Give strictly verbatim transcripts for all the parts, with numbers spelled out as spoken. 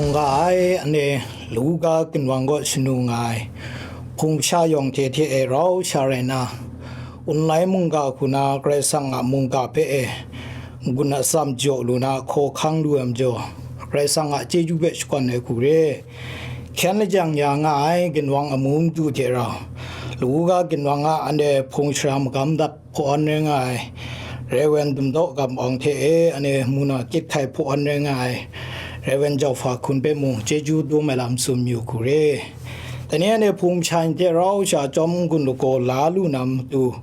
Nga ai, ane, Luka ginwang kaw shanu nga ai, hpung sha yawng hte hte e rau sha rai nna, online mungga hku na Karai Kasang a mungga hpe e n-gun atsam jaw lu na hkaw hkang lu ai majaw, Karai Kasang a chyeju hpe shakawn ai hku re. Hkyen lajang ya nga ai ginwang amu madu hte rau, Luka ginwang a ane hpung sara magam dap hpawn rai nga ai, Rev. Dumdaw Gam Awng hte e ane muna kyit hkai hpawn rai nga ai, Rev. Jauhpa Hkun hpe mung chyeju dum ai lam tsun mayu hku re. Dai ni ane hpung masha ni hte rau sha chyawm n-gun lagaw la lu na matu,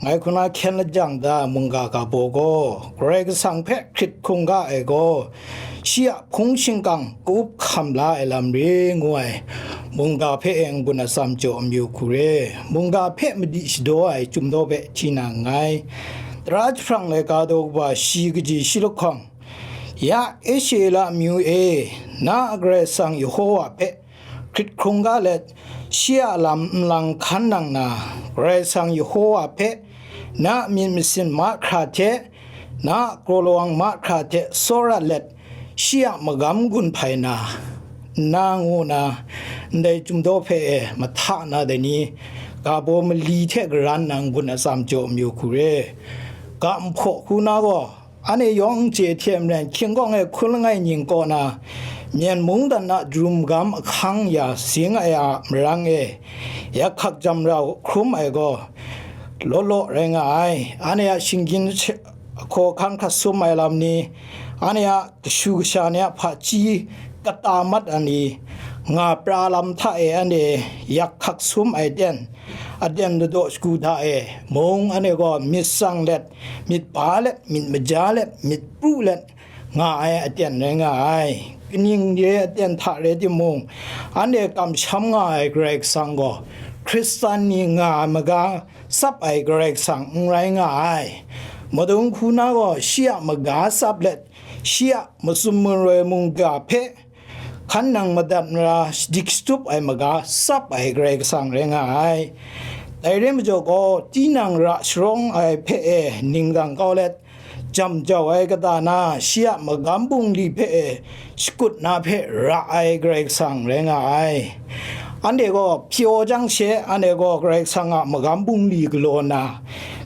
ngai hku na hkyen lajang da mungga ga baw gaw, Karai Kasang hpe hkrit hkungga ai gaw, shi a hpung shingkang ka-up hkam la ai lam re ngu ai mungga hpe e n-gun atsam jaw mayu hku re. Mungga hpe madi shadaw ai Chyum Daw hpe hti na nngai. Tara jahprang laika daw kaba shi kaji shi lahkawng, ya Israela amyu e, na a Karai Kasang Yehova hpe hkrit hkrungga let, shi a lam nlang hkan nang na, Karai Kasang Yehova hpe na myit masin mahkra hte, na kraw lawang mahkra hte tsawra let, shi a magam gun hpai na, nna ngu na, ndai Chyum Daw hpe e mahta na dai ni, ga baw mali hte garan na n-gun atsam jaw mayu hku re. Ga nhpaw hku na gaw, anhte yawng n chye hte maren, hkying kawng e hkun langai ning kaw na, Myen mungdan a jum gam ahkang ya sing ai a marang e, yak hkak jam rau hkrum ai gaw, law law rai nga ai. Anhte a shinggyim hkaw hkang hkrat sum ai lam ni, anhte a kashu kasha ni a hpaji kata mat ai ni, nga pra lam hta e anhte yak hkak sum ai ten, aten ladaw shagu hta e mung, anhte gaw myit tsang let, myit ba let, myit maja let, myit pru let nga ai aten rai nga ai. Kaning re aten hta rai timung, anhte kamsham nga ai Karai Kasang gaw, Hkristan ni nga ai maga tsap ai Karai Kasang n rai nga ai. Madung hku na gaw shi a maga tsap let, shi a matsun maroi mungga hpe hkan nang madat mara shadik shatup ai maga tsap ai Karai Kasang rai nga ai. Dai re majaw gaw, tinang ra sharawng ai hpe e ningdang kau let, jam jau ai kata na, shi a magam bungli hpe e shakut na hpe ra ai Karai Kasang rai nga ai. Anhte gaw pyaw jang she, anhte gaw Karai Kasang a magam bungli galaw na,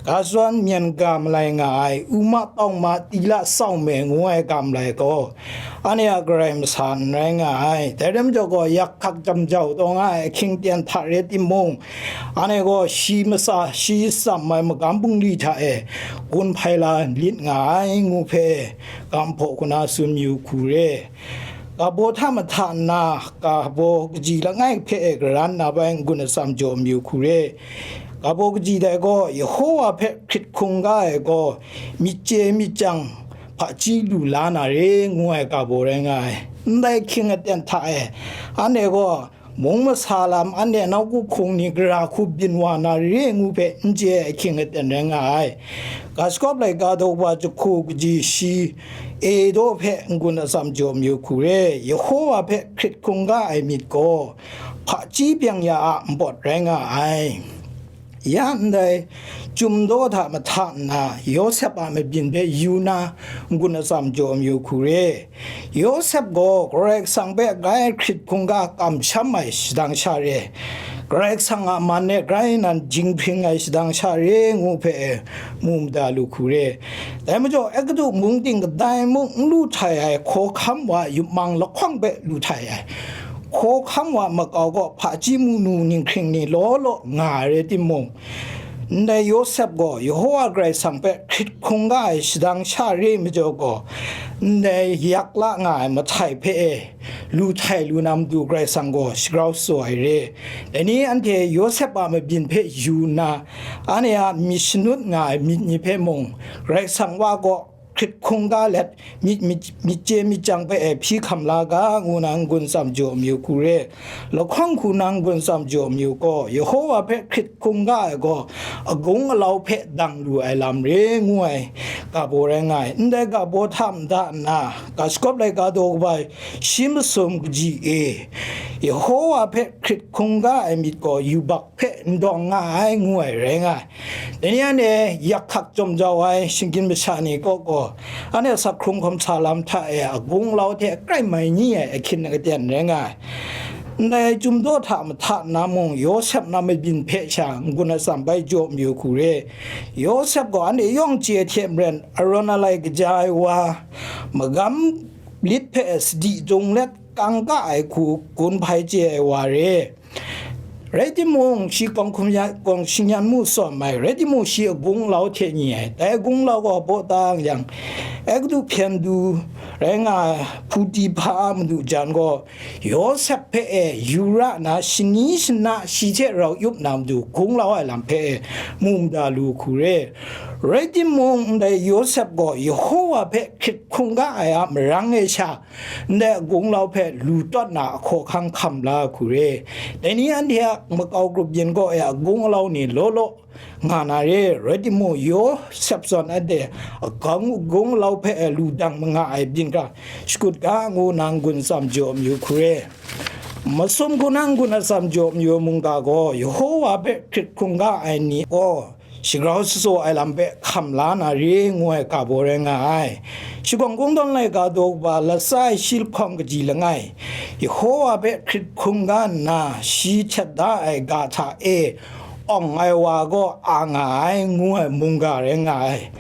ga zawn myen ga malai nga ai, uma tawng ma tila tsau me ngu ai ga malai gaw, anhte a Karai masa n rai nga ai. Dai rai majaw gaw, yak hkak jam jau taw nga ai ahkying ten hta re timung, anhte gaw shi masa, shi tsam ai magam bungli hta e gun hpai la lit nga ai ngu hpe, ga nhpaw hku na tsun mayu hku re. Ga baw hta mahta nna, ga baw kaji langai hpe e garan na bai n-gun atsam jaw mayu hku re. Ga baw kaji dai gaw, Yehova hpe hkrit hkungga ai gaw, myit chye myit chyang hpaji lu la na re ngu ai ga baw rai nga ai. Ndai ahkying aten hta e, anhte gaw mung masa lam, anhte nawku hpung ni gara hku byin wa na re ngu hpe n chye ai ahkying aten rai nga ai. Ga Shagawp laika daw wa jahku kaji shi e daw hpe n-gun atsam jaw mayu hku re. Yehova hpe hkrit hkungga ai myit gaw, hpaji byeng ya a npawt rai nga ai. Ya ndai Chyum Daw hta mahta nna, Yawsep a mabyin hpe yu na n-gun atsam jaw mayu hku re. Yawsep gaw Karai Kasang hpe grai hkrit hkungga kamsham ai shadang sha re, Karai Kasang a man e grai nan jinghpring ai shadang sha re ngu hpe e mu mada lu hku re. Dai majaw, Egutu mung ting kadai mung n lu htai ai hkawhkam wa yupmang lahkawng hpe lu htai ai, hkawhkam wa makau gaw hpaji mungnu ninghkring ni law law nga ai rai timung, ndai Yawsep gaw Yehova Karai Kasang hpe hkrit hkungga ai shadang sha re majaw gaw, ndai yak la nga ai mahtai hpe e lu htai lu na matu Karai Kasang gaw shagrau tsaw ai re. Dai ni anhte Yawsep a mabyin hpe yu nna, anhte a myit shanut nga ai myit ni hpe mung, Karai Kasang wa gaw hkrit hkungga let, myit, myit, myit chye myit chyang hpe e hpyi hkam la ga, ngu na n-gun tsam jaw mayu hku re. Lahkawng hku na n-gun tsam jaw mayu gaw, Yehova hpe hkrit hkungga ai gaw, agung alau hpe dang lu ai lam re, ngu ai ga baw rai nga ai. Ndai ga baw hta nda nna, Ga Shagawp laika daw kaba shi masum kaji e, Yehova hpe hkrit hkungga ai myit gaw, yubak hpe n dawng nga ai, ngu ai rai nga ai. Dai ni anhte yak hkak chyawm jau ai shinggyim masha ni kaw gaw, anhte asak hkrung hkawm sa lam hta e agung alau hte krai mai ni ai ahkying aten rai nga ai. Ndai Chyum daw hta mahta nna mung, Yawsep na mabyin hpe sha n-gun atsam bai jaw mayu hku re. Yawsep gaw anhte yawng chye hte maren, Aron alai kaja ai wa, magam lit hpe sadi jung let kangka ai hku gun hpai chye ai wa re. Rai timung, shi kawng hkum ya-, kawng shingyan mu tsawm ai, rai timung, shi agung alau hte ni ai. Dai agung alau gaw baw ta yang, Egutu hpyen du rai nga ai Hputi hpa a madu jan gaw, Yawsep hpe e yu ra nna, shani shana shi hte rau yup na matu gung lau ai lam hpe e mu mada lu hku re. Rai timung, ndai Yawsep gaw Yehowa hpe hkrit hkungga ai a marang e sha, ndai agung lau hpe lu tawt na ahkaw ahkang hkam la hku re. Dai ni anhte a makau grup yin kaw e agung alau ni law law nga na re. Rai timung, Yawsep zawn anhte agung, agung alau hpe lu dang manga ai byin hkra shakut ga, ngu nna n-gun atsam jaw mayu hku re. Masum hku nna n-gun atsam jaw mayu ai mungga gaw, Yehowa hpe hkrit hkungga ai ni gaw, shagrau shatsaw ai lam hpe hkam la na re, ngu ai ga baw rai nga ai. Shagawng Kungdawn laika daw kaba latsa ai shi lahkawng kaji langai, Yehowa hpe hkrit hkungga nna, shi htet da ai ga hta e awng ai wa gaw a nga ai, ngu ai mungga rai nga ai.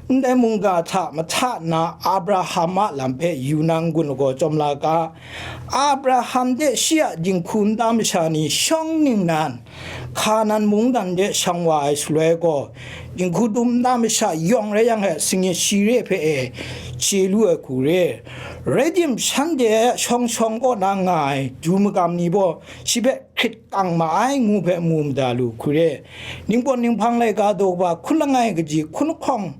Ndai mungga hta mahta nna Abraham a lam hpe yu nna n-gun lagaw chyawm la ga. Abraham hte shi a dinghku nta masha ni shawng ningnan Hkanan mungdan de shang wa ai shaloi gaw, dinghku dum nta masha yawng rai yang e, singit shi re hpe e chye lu ai hku re. Rai tim, shanhte shawng shawng kaw na nga ai du magam ni gaw, shi hpe hkrit kang ma ai, ngu hpe mu mada lu hku re. Ningpawt ninghpang laika daw kaba hkun langai kaji hkun lahkawng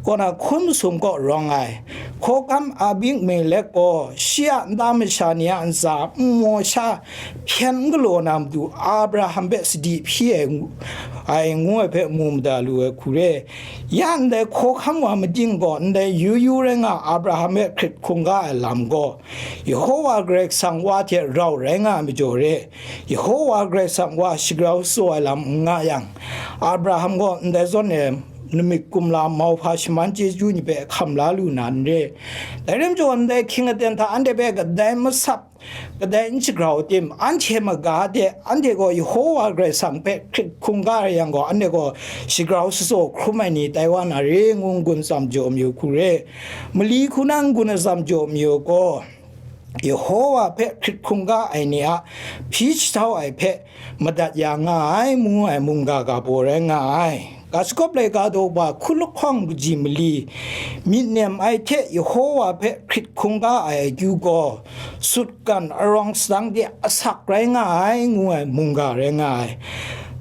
kaw na hkun masum kaw rawng ai. Hkawhkam Abimelek gaw shi a nta masha ni a ntsa nmaw sha hpyen n galaw na matu Abraham hpe sadi hpyi ai ngu, ai ngu ai hpe mu mada lu ai hku re. Ya ndai hkawhkam wa mating gaw, ndai yu yu rai nga Abraham hpe hkrit hkungga ai lam gaw, Yehowa Karai Kasang wa hte rau rai nga ai majaw re. Yehowa Karai Kasang wa shagrau tsaw ai lam n nga yang, Abraham gaw ndai zawn e namik kumla mauhpa shaman chyeju ni hpe hkam la lu na n re. Dai rai majaw, ndai hkying aten hta anhte hpe kadai masap, kadai n shagrau tim, anhte maga de, anhte gaw Yehowa Karai Kasang hpe hkrit hkungga rai yang gaw, anhte gaw shagrau shatsaw hkrum ai ni tai wa na re, ngu n-gun atsam jaw mayu hku re. Mali hku nna n-gun atsam jaw mayu gaw, Yehowa hpe hkrit hkungga ai ni a hpyi jahtau ai hpe madat ya nga ai, ngu ai mungga ga baw rai nga ai. Ga shagawp laika daw kaba hkun lahkawng kaji mali myit nem ai hte Yehowa hpe hkrit hkungga ai akyu gaw, sutgan arawng sadang de asak rai nga ai, ngu ai mungga rai nga ai.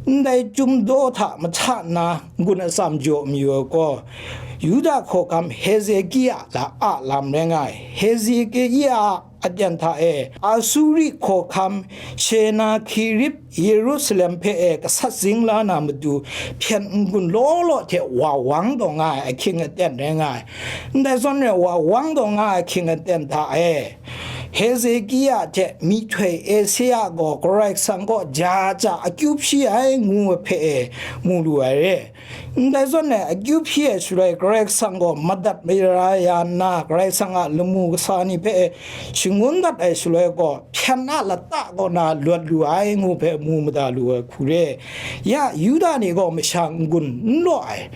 Ndai Chyum daw hta mahta nna n-gun atsam jaw mayu ai gaw, Yuda hkawhkam Hezekia la a lam rai nga ai. Hezekia aten hta e, Asuri hkawhkam Senakherib Yerusalem hpe e gasat zing la na matu hpyen n-gun law law hte wa wang taw nga ai ahkying aten rai nga ai. Ndai zawn rai wa wang taw nga ai ahkying aten hta e, Hezekia hte myihtoi Eseya gaw Karai Kasang kaw ja ja akyu hpyi ai, ngu ai hpe e mu lu ai re. Ndai zawn e, akyu hpyi ai shaloi, Karai Kasang gaw madat mara ya nna, Karai Kasang a lamu kasa ni hpe shangun dat ai shaloi gaw, hpyen a lata kaw na lawt lu ai, ngu hpe mu mada lu ai hku re. Ya Yuda ni gaw masha n-gun n law ai.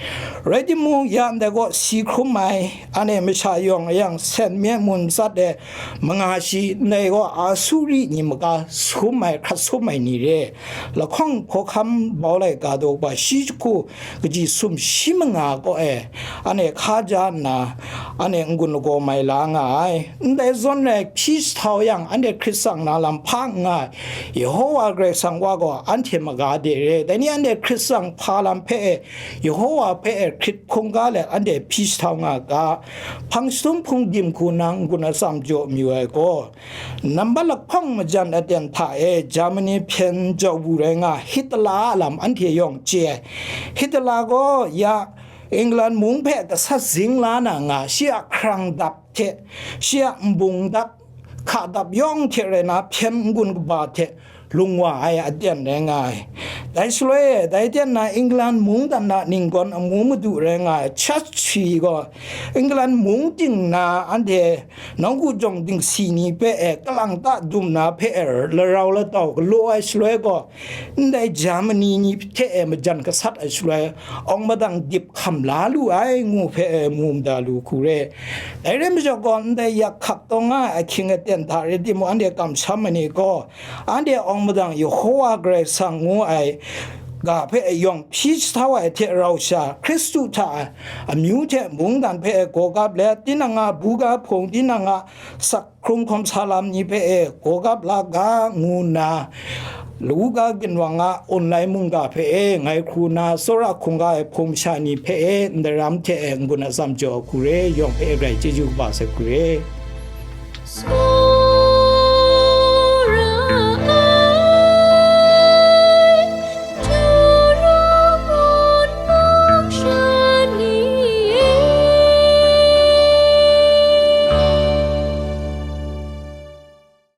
Rai timung, ya ndai gaw si hkrum ai, anhte masha yawng a yang sen mye mun tsat e manga shi, ndai gaw Asuri ni maga sum ai, hkrat sum ai ni re. Lahkawng hkawhkam bau laika daw kaba shi jahku kaji sum shi manga kaw e, anhte hkaja nna, anhte n-gun lagaw mai la nga ai. Ndai zawn rai hpyi jahtau yang, anhte hkrit tsang na lam hpa n nga ai. Yehowa Karai Kasang wa gaw anhte maga de re. Dai ni anhte hkrit tsang hpa lam hpe e, Yehowa hpe e hkrit hkungga let anhte hpyi jahtau nga ga. Hpang jahtum hpung dim hku nna n-gun atsam jaw mayu ai gaw, nambat lahkawng majan aten hta e Germany hpyen jau bu rai nga Hitler a lam anhte yawng chye ai. Hitler gaw ya England mung hpe gasat zing la na nga, shi a hkarang dap hte, shi a nbung dap, hka dap yawng hte rai na, hpyen n-gun kaba hte lung wa ai aten rai nga ai. Dai shaloi e, dai aten na England mungdan na ninggawn amu madu rai nga ai Churchill gaw, England mung ting na anhte nawku jawng dingsi ni hpe e, kalang ta dum na hpe e, larau latau galaw ai shaloi gaw, ndai Germany ni hte e majan gasat ai shaloi, awng madang dip hkam la lu ai ngu hpe e, mu mada lu hku re. Dai rai majaw gaw, ndai yak hkak taw nga ai ahkying aten hta rai timung, anhte kamsham ai ni gaw, anhte awng madang Yehowa Karai Kasang ngu ai ga hpe yawng hpyi jahtau ai hte rau sha, Hkristu hta amyu hte mungdan hpe gawgap let, tinang a buga hpung, tinang a sak hkrung hkawm sa lam ni hpe e gawgap la ga, ngu nna, Luka ginwang a online mungga hpe e ngai hkru na, tsawra hkungga e hpung masha ni hpe e ndaram hte e n-gun atsam jaw hku re, yawng hpe e grai chyeju kaba sai hku re.